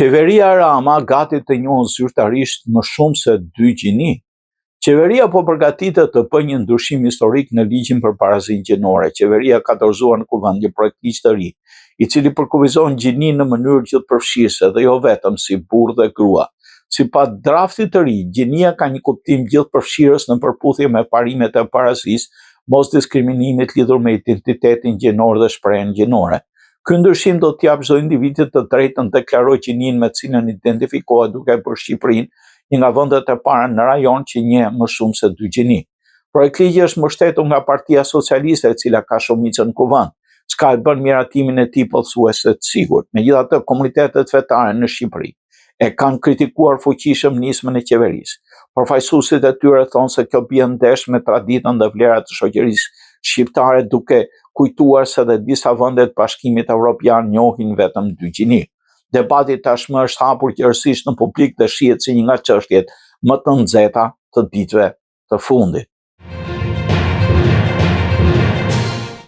Qeveria Rama gati të njohë zyrtarisht më shumë se dy gjini. Qeveria po përgatitet të bëjë një ndryshim historik në ligjin për barazinë gjinore. Qeveria ka dorëzuar në Kuvend një projektligj të ri, i cili përkufizon gjininë në mënyrë gjithëpërfshirëse dhe jo vetëm si burrë dhe grua. Sipas draftit të ri, gjinia ka një kuptim gjithëpërfshirës në përputhje me parimet e barazisë, mosdiskriminimit lidhur me identitetin gjinor dhe shprehjen gjinore. Ky ndryshim do t'i japë çdo individi të drejtën të deklarojë gjininë me të cilën identifikohet duke e bërë Shqipërinë një nga vendet e para në rajon që njeh më shumë se dy gjini. Projektligji është mbështetur nga Partia Socialiste, e cila ka shumicën në Kuvend, çka e bën miratimin e tij pothuajse të sigurt. Megjithatë, komunitetet fetare në Shqipëri e kanë kritikuar fuqishëm nismën e qeverisë. Përfaqësuesit e tyre thonë se kjo bie ndesh me traditën dhe vlerat e shoqërisë shqiptare duke kujtuar se dhe disa vende të Bashkimit Evropian njohin vetëm dy gjini. Debati tashmë është hapur gjerësisht në publik dhe shihet si një nga çështjet më të nxehta të ditëve të fundit.